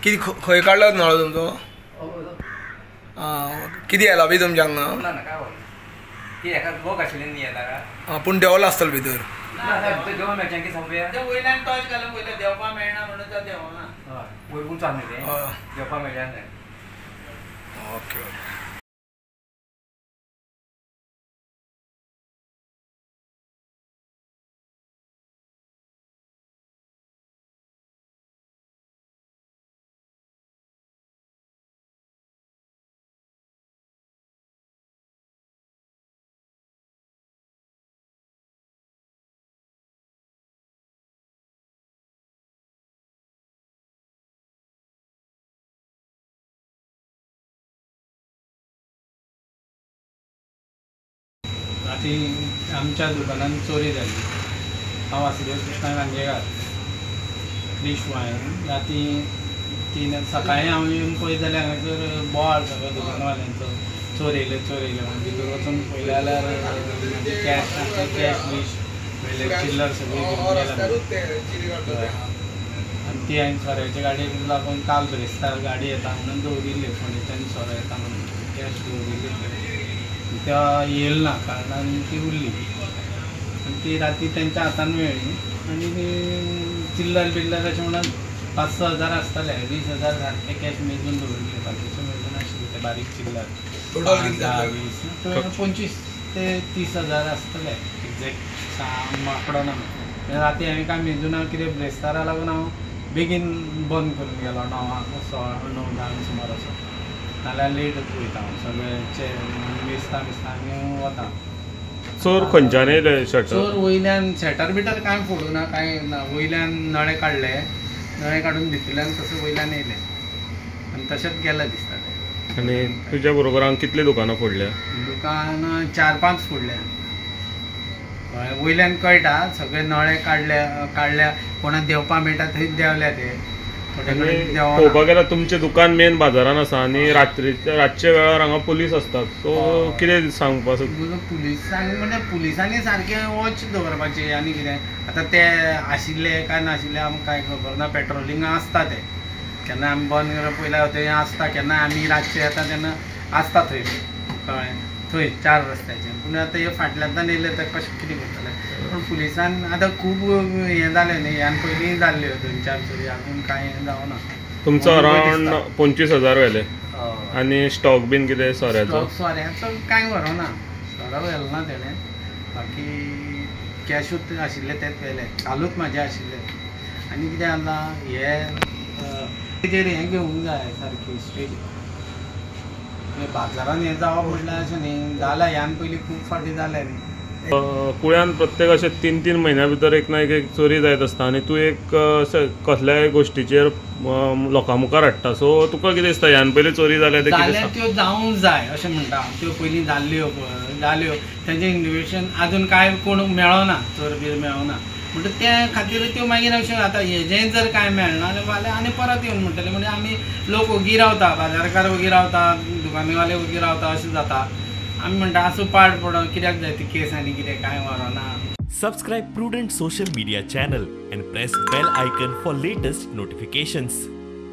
कितें खंय काडलो नळो तुमचो? कितें येला बी तुमच्या हांगा? ना ना काय आं, पूण देंवलो आसतलो भितर. वयल्यान टॉर्च घालून पयलें देंवपा मेळना म्हणून तो देंवना. वयर उंच आसा न्ही तें, देंवपा मेळना. Okay okay. राती आमच्या दुकानान चोरी जाली. हांव वासुदेव कृष्णा गांजेकार, क्रिश वायन. राती 3 सकाळीं हांव येवन पळयत जाल्यार हांगासर बोवाळ सगळो दुकानवाल्यांचो, चोर येयले म्हणून. भितर वचून पळयलें जाल्यार कॅश कॅश बीश पयले चिल्लर सगळी घेवन गेला. आनी ती हांवें सोऱ्याचे गाडयेक लागून काल ब्रेस्तार गाडी येता म्हणून दवरिल्ली, फोंडेच्यान सोरो येता म्हणून कॅश दवरिल्ली. त्या येयल ना कारणान ती उरली आनी ती राती तेंच्या हातान मेळ्ळी. आनी ती चिल्लर बिल्लर अशें म्हणून 5-6 हजार आसतले, 20,000 सारके कॅश मेजून दवरिल्ले, बाकीचे मेजून आशिल्ले ते बारीक चिल्लर. 10, 20, 25 ते 30 हजार आसतले एक्झॅक्ट आंकडो ना. राती हांवें कांय मेजुना, कितें ब्रेस्तारा लागून हांव बेगीन बंद करून गेलो 9, 9:15, 10 सुमार असो. नाल्यार लेट वयता हांव, सगळें मेजता मेजता आमी वता. चोर खंयच्यान येयले? शटर चोर वयल्यान शटर बिटर कांय फोडूना, कांय ना. वयल्यान नळे काडले, नळे काडून भितरल्यान तसो वयल्यान येयले आनी तशेंच गेले दिसता ते. आनी तुज्या बरोबर हांगा कितली दुकानां फोडल्या? दुकानां 4-5 फोडल्या. वयल्यान कळटा सगळे नळे काडल्या, कोणाक देंवपा मेळटा थंयच देंवल्या ते. पळोवपाक गेल्यार तुमचें दुकान मेन बाजारान आसा आनी रातच्या वेळार हांगा पुलीस आसतात, सो कितें सांगपा सोदता? पुलिसांक म्हणजे पुलिसांनी सारकें वॉच दवरपाचें आनी कितें. आतां ते आशिल्ले काय नाशिल्ले आमकां कांय खबर ना. पेट्रोलिंग आसता ते, केन्ना आमी बंद करून पयल्यार थंय आसता, केन्ना आमी रातचे येता तेन्ना आसता थंय, कळ्ळें, थंय 4 रस्त्याचेर. पूण आतां हे फाटल्यान येयले ते कशें कितें करतले? पूण पुलिसान आतां खूब हें जालें न्ही, ह्यान पयलीं जाल्ल्यो 2-4 चोरी, आजून कांय हें जावना. तुमचो अरावंड 25,000 व्हेले. आनी स्टॉक बीन कितें सोऱ्याचो? सोऱ्याचो कांय व्हरूना, सोरो व्हेलो ना तेणें. बाकी कॅशूच आशिल्ले तेच व्हेले, कालूच म्हाजे आशिल्ले. आनी कितें जालां हे तेजेर हें घेवंक जाय सारकी स्टेज. बाजारान हें जावप म्हटल्यार अशें न्ही, जालां ह्यान पयलीं खूब फावटी जालें न्ही. कुळ्यान प्रत्येक अशें 3-3 म्हयन्या भितर एक ना एक चोरी जायत आसता आनी तूं एक कसल्याय गोश्टीचेर लोकां मुखार हाडटा, सो तुका कितें दिसता ह्यान पयलीं चोरी जाल्या ते कितें त्यो जावंक जाय अशें म्हणटा? त्यो पयलीं जाल्ल्यो जाल्यो तेंचें इन्वेस्टिगेशन आजून कांय कोण मेळना, चोर बीर मेळना, म्हणटा ते खातीर त्यो मागीर अशें आतां हेजें जर कांय मेळना जाल्यार आनी परत येवन म्हणटले. म्हणजे आमी लोक ओगी रावता, बाजारकार ओगी रावता, दुकानवाले ओगी रावता, अशें जाता. आमी म्हणटा आसूं पाड पडों, कित्याक जाय ती केस आनी कितें कांय व्हरना. Subscribe Prudent Social Media channel and press bell icon for latest notifications.